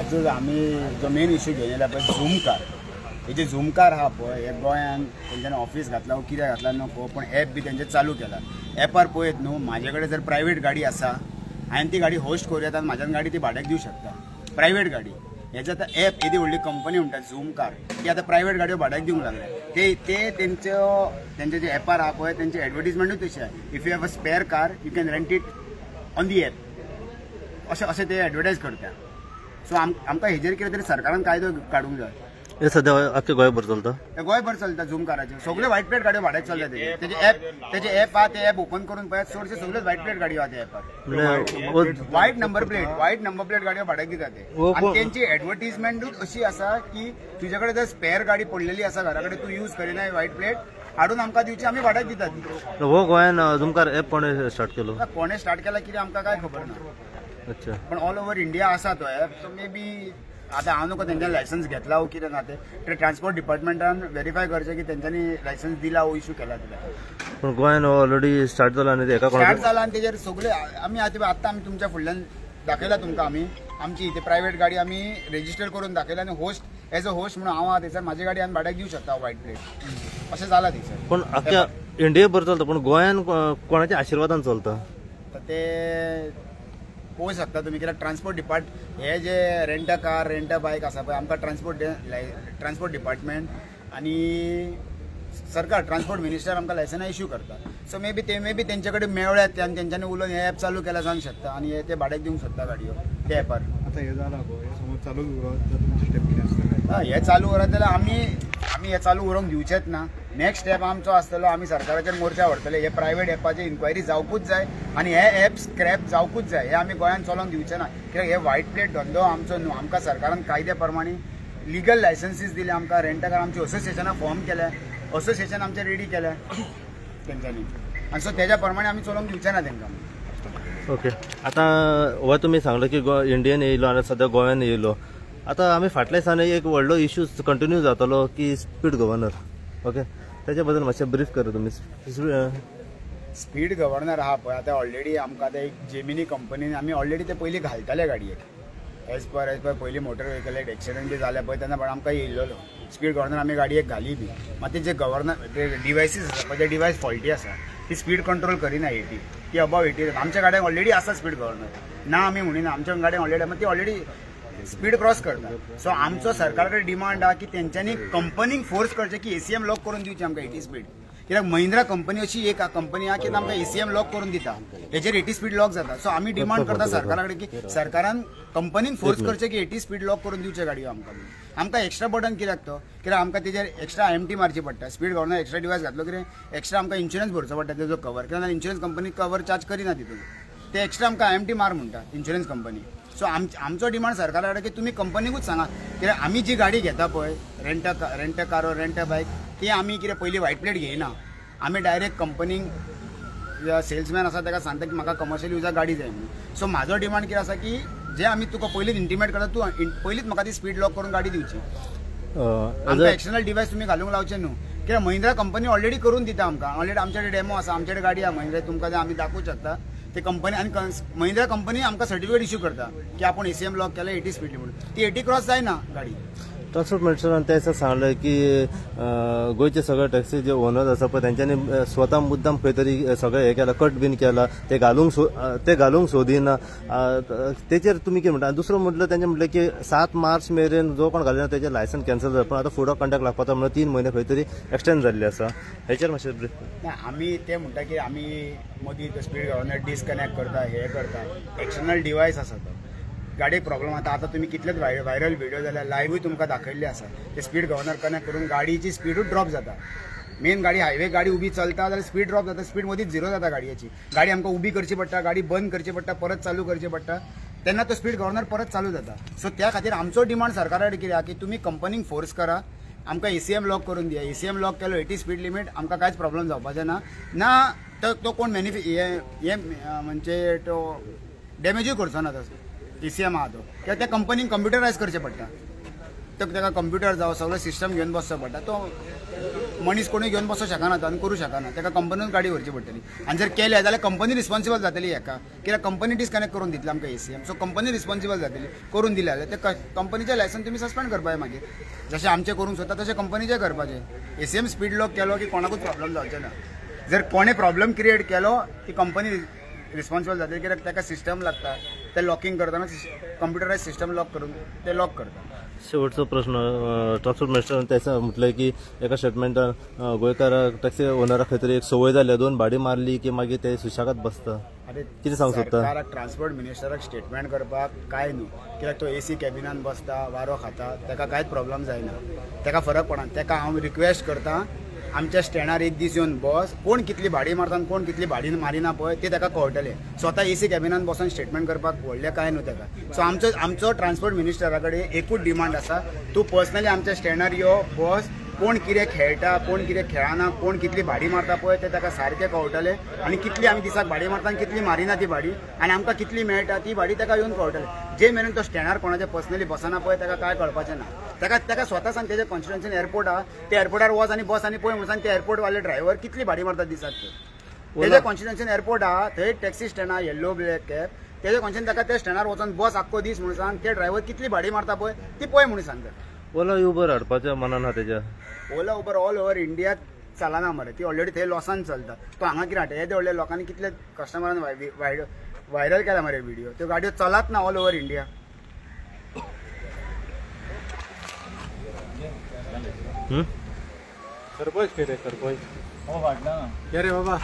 आज आमी जो मेन इश्यू घेवन येयला पळय झूम कार, हे जे झूम कार आहा पळय हे गोंयांत तेंच्यांनी ऑफिस घातला वो कितें घातला नको, पण एप बी तेंचे चालू केला. एपार पळयत न्हू, म्हाजे कडेन जर प्रायवेट गाडी आसा हांवें ती गाडी होस्ट करूं येता आनी म्हाज्यान गाडी ती भाड्याक दिवं शकता, प्रायवेट गाडी. हेजे आतां एप येदी व्हडली कंपनी म्हणटा झूम कार, ती आतां प्रायवेट गाडयो भाड्याक दिवंक लागल्या. ते ते तेंचो तेंचे जे एपार आहा पळय तेंचे एडवर्टीजमेंटूय तशें आहा, if you have a spare car you can rent it on the app, अशें अशें ते एडवर्टायज करता. सो आमकां हेजेर कितें तरी सरकारान कायदो काडूंक जाय. हे सध्या आख्खे गोंयभर चलता, गोंयभर चलता झूम काराचेर सगळ्यो व्हायट प्लेट गाडयो भाड्याक चलता. तेजे एप, तेजे एप आहा, ते एप ओपन करून पळयात, चडशे सगळ्योच व्हायट प्लेट गाडयो आहा त्या एपार. White number plate, white number plate गाडयो भाड्याक दिता ते. आनी तेंची एडवर्टीजमेंटूच अशी आसा की तुजे कडेन जर स्पेअर गाडी पडलेली आसा घरा कडेन, तूं यूज करिना व्हायट प्लेट हाडून आमकां दिवची, आमी भाड्याक दितात. हो गोंयान झूम कार एप कोणे स्टार्ट केलो? कोणे स्टार्ट केला कितें आमकां कांय खबर ना. अच्छा, पण ऑल ओवर इंडिया आसा तो एप. सो मे बी आतां हांव नको तेंच्यानी लायसन्स घेतला वो कितें ना, ते ट्रान्सपोर्ट डिपार्टमेंटान वेरीफाय करचें की तेंच्यांनी लायसन्स दिला वो इशू केला ते. पण गोंयान ऑलरेडी स्टार्ट जाला आनी एका स्टार्ट जाला आनी तेजेर सगळे आमी आतां आतां आमी तुमच्या फुडल्यान दाखयला तुमकां, आमी आमची इथे प्रायवेट गाडी आमी रेजिस्टर करून दाखयला आनी होस्ट एज अ होस्ट म्हणून हांव आहा थंयसर, म्हाजी गाडी आमी भाड्याक दिवं शकता व्हायट प्लेट, अशें जालां थंयसर. पण आख्ख्या इंडियेभर चलता, पण गोंयान कोणाच्या आशिर्वादान चलता ते पळोवंक शकता तुमी. कित्याक ट्रान्सपोर्ट डिपार्ट हे जे rent a car, rent a bike आसा पळय, आमकां ट्रान्सपोर्ट डिपार्टमेंट आनी सरकार ट्रान्सपोर्ट मिनिस्टर आमकां लायसनां इश्यू करता. सो मे बी ते मे बी तेंचे कडेन मेळ्ळ्यात ते आनी तेंच्यांनी उलोवन हे एप चालू केला जावंक शकता आनी हे ते भाड्याक दिवंक शकता गाडयो ते एपार. आतां हें जालां पळय, हें समज चालूच उरत जाल्यार तुमची स्टेप कितें आसतली? हय, हें चालू उरत जाल्यार आमी आमी हें चालू उरोंक दिवचेच ना. नेक्स्ट स्टेप आमचो आसतलो, आमी सरकाराचेर मोर्चा व्हरतले. हे प्रायवेट एपाची इन्क्वायरी जावकूच जाय आनी हे एप स्क्रॅप जावकूच जाय. हे आमी गोंयांत चलोवंक दिवचे ना, कित्याक हे व्हायट प्लेट धंदो आमचो न्हू. आमकां सरकारान कायद्या प्रमाणे लिगल लायसन्सीस दिले, आमकां रेंटकार आमची असोसिएशनां फॉर्म केल्या, असोसिएशन आमचें रेडी केल्या तेंच्यांनी, आनी सो तेज्या प्रमाणे आमी चलोवंक दिवचे ना तेंकां. ओके, आतां हो तुमी सांगलो की इंडियन येयलो आनी सद्या गोंयान येयलो. आतां आमी फाटल्या दिसांनी एक व्हडलो इश्यू कंटिन्यू जातालो की स्पीड गव्हर्नर. ओके, त्याच्या बद्दल मातशें ब्रीफ करा तुमी. स्पीड गव्हर्नर आहा पळय आतां ऑलरेडी आमकां आतां एक जेमिनी कंपनीन आमी ऑलरेडी ते पयलीं घालताले गाडयेक, एज पर पयलीं मोटर व्हेकल एक एक्सिडंट बी जाले पळय तेन्ना पण आमकां येयल्लो स्पीड गव्हर्नर आमी गाडयेक घाली बी. मात ते जे गव्हर्नर ते डिवायसीस आसा पळय, ते डिवायस फॉल्टी आसा, ती स्पीड कंट्रोल करिना 80, ती अबव 80. आमच्या गाडयांक ऑलरेडी आसा स्पीड गव्हर्नर, ना आमी म्हणिना, आमच्या गाडयांक ऑलरेडी आसा, ती ऑलरेडी स्पीड क्रॉस करता. सो आमचो सरकार कडेन डिमांड आहा की तेंच्यांनी कंपनीक फोर्स करचें की एसीएम लॉक करून दिवची आमकां 80 स्पीड. कित्याक महिंद्रा कंपनी अशी एक कंपनी आहा की आमकां एसीएम लॉक करून दिता, हेचेर 80 स्पीड लॉक जाता. सो आमी डिमांड करता सरकारा कडेन की सरकारान कंपनीन फोर्स करचें की 80 स्पीड लॉक करून दिवचे गाडयो आमकां. आमकां एक्स्ट्रा बर्डन कित्याक तो, कित्याक आमकां तेजेर एक्स्ट्रा आयएमटी मारची पडटा. स्पीड गव्हर्नर एक्स्ट्रा डिवायस घातलो कितें एक्स्ट्रा आमकां इन्शुरन्स भरचो पडटा तेजो कवर, कित्याक इन्शुरन्स कंपनी कवर चार्ज करिना तितून, ते एक्स्ट्रा आमकां आयएमटी मार म्हणटा इन्शुरन्स कंपनी. सो आमचो डिमांड सरकारा कडेन की तुमी कंपनीकूच सांगा, कित्याक आमी जी गाडी घेता पळय rent a car or rent a bike, ती आमी कितें पयलीं व्हायट प्लेट घेयना, आमी डायरेक्ट कंपनीक सेल्समॅन आसा ताका सांगता की म्हाका कमर्शियल युजाक गाडी जाय म्हणून. सो म्हाजो डिमांड कितें आसा की जे आमी तुका पयलींच इंटिमेट करता, तूं पयलींच म्हाका ती स्पीड लॉक करून गाडी दिवची, आमकां एक्सटर्नल डिवायस तुमी घालूंक लावचें न्हू. कित्याक महिंद्रा कंपनी ऑलरेडी करून दिता आमकां, ऑलरेडी आमचे कडेन डेमो आसा, आमचे कडेन गाडी आसा महिंद्रा, तुमकां आमी दाखोवंक शकता. ते कंपनी आनी महिंद्रा कंपनी आमकां सर्टिफिकेट इश्यू करता की आपूण एसीएम लॉक केला 80 स्पीडली म्हणून, ती 80 क्रॉस जायना गाडी. ट्रान्सपोर्ट मिनिस्टरान त्या दिसा सांगलें की गोंयचे सगळे टॅक्सी जे ओनर्स आसा पळय तेंच्यांनी स्वता मुद्दाम खंय तरी सगळें हें केलां, कट बीन केला, ते घालूंक सोदिना, तेचेर तुमी कितें म्हणटा? आनी दुसरो म्हटल्यार तेंचें म्हटलें की 7 मार्च मेरेन जो कोण घालिना तेजें लायसन्स कॅन्सल जाता, पण आतां फुडो कंट्राक्ट लागपाचो म्हणून 3 म्हयने खंय तरी एक्सटेंड जाल्ले आसा, हेचेर मातशें ब्रीफ. ना, आमी ते म्हणटा की आमी मदीं स्पीड गव्हर्नर डिसकनेक्ट करता, हे करता, एक्सटर्नल डिवायस आसा तो गाडयेक प्रॉब्लम. आतां आतां तुमी कितलेच व्हायरल व्हिडिओ जाल्यार लायव्हूय तुमकां दाखयल्ले आसा, ते स्पीड गव्हर्नर कनेक्ट करून गाडयेची स्पिडूच ड्रॉप जाता. मेन गाडी हायवे गाडी उबी चलता जाल्यार स्पीड ड्रॉप जाता, स्पीड मदींच झिरो जाता गाडयेची, गाडी आमकां उबी करची पडटा, गाडी बंद करची पडटा, परत चालू करची पडटा, तेन्ना तो स्पीड गव्हर्नर परत चालू जाता. सो त्या खातीर आमचो डिमांड सरकारा कडेन कितें आहा की तुमी कंपनीक फोर्स करा, आमकां एसीएम लॉक करून दिया. एसीएम लॉक केलो 80 स्पीड लिमीट, आमकां कांयच प्रॉब्लम जावपाचें ना. ना तो कोण हे म्हणजे तो डॅमेजूय करचो ना तसो एसीएम आहा तो, कित्याक त्या कंपनीक कंप्युटरायज करचें पडटा, तो ताका कंप्युटर जावं सगळें सिस्टम घेवन बसचो पडटा, तो मनीस कोणूय घेवन बसोंक शकना आनी करूं शकना, ताका कंपनीन गाडी व्हरची पडटली. आनी जर केलें जाल्यार कंपनी रिस्पॉन्सिबल जातली हेका, कित्याक कंपनी डिस्कनेक्ट करून दितली आमकां ACM. सो कंपनी रिस्पॉन्सिबल जातली, करून दिल्या जाल्यार ते कंपनीचें लायसन्स तुमी सस्पेंड करपाचें मागीर, जशें आमचें करूंक सोदता तशें कंपनीचें करपाचें. ACM speed lock केलो की कोणाकूच प्रॉब्लम जावचें ना. जर कोणें प्रॉब्लम क्रिएट केलो ती कंपनी रिस्पॉन्सिबल जातली, कित्याक ताका सिस्टम लागता, ते लॉकिंग करतना कंप्युटरायज सिस्टम लॉक करून ते लॉक करता. शेवटचो प्रश्न, ट्रान्सपोर्ट मिनिस्टरान तें म्हटलें की एका स्टेटमेंटान गोंयकाराक टॅक्सी ओनराक खंय तरी एक संवय जाल्या, 2 भाडी मारली की मागीर ते सुशेगाद बसता. कितें सांगूंक सोदता? सरकाराक ट्रान्सपोर्ट मिनिस्टराक स्टेटमेंट करपाक कांय न्हू, कित्याक तो AC कॅबिनान बसता, वारो खाता, ताका कांयच प्रॉब्लम जायना, ताका फरक पडना. ताका हांव रिक्वेस्ट करता आमच्या स्टँडार एक दीस येवन बस, कोण कितली भाडी मारता आनी कोण कितली भाडी मारिना पळय ते ताका कळटलें. स्वता AC कॅबिनान बसून स्टेटमेंट करपाक व्हडलें कांय न्हू ताका. सो आमचो ट्रान्सपोर्ट मिनिस्टरा कडेन एकूच डिमांड आसा, तूं पर्सनली आमच्या स्टँडार यो, बस, कोण कितें खेळटा, कोण कितें खेळना, कोण कितली भाडी मारता पळय ते ताका सारकें कळटलें, आनी कितली आमी दिसाक भाडी मारता आनी कितली मारिना ती भाडी, आनी आमकां कितली मेळटा ती भाडी ताका येवन कळटलें. जे मेरेन तो स्टँडार कोणाचे पर्सनली बसना पळय ताका कांय कळपाचें ना. ताका ताका स्वता सांग, तेजे कॉन्स्टिट्युएन्सीन एअरपोर्ट आहा, ते एअरपोर्टार वच आनी बस आनी पळय म्हणून सांग ते एअरपोर्टवाले ड्रायव्हर कितली भाडी मारतात दिसाक ते. तेजे कॉन्स्टिट्युएन्सीन एअरपोर्ट आहा, थंय टॅक्सी स्टँड आहा, येल्लो ब्लॅक कॅब, तेजे कॉन्स्टिट्युएन्सीन ताका त्या स्टँडार वचोन बस आख्खो दीस म्हणून सांग ते ड्रायव्हर कितली भाडी मारता पळय ती पळय म्हणून सांग. ओला उबर हाडपाच्या मनान आहा तेज्या? Ola Uber all over India चलना मरे, ती ऑलरेडी थंय लॉसान चलता. तो हांगा कितें हाडटा, येदे व्हडल्या लोकांनी कितले कस्टमरान व्हायरल केला मरे व्हिडिओ, त्यो गाडयो चलत ना ऑल ओवर इंडिया. सरपंच कितें सरपंच रे बाबा.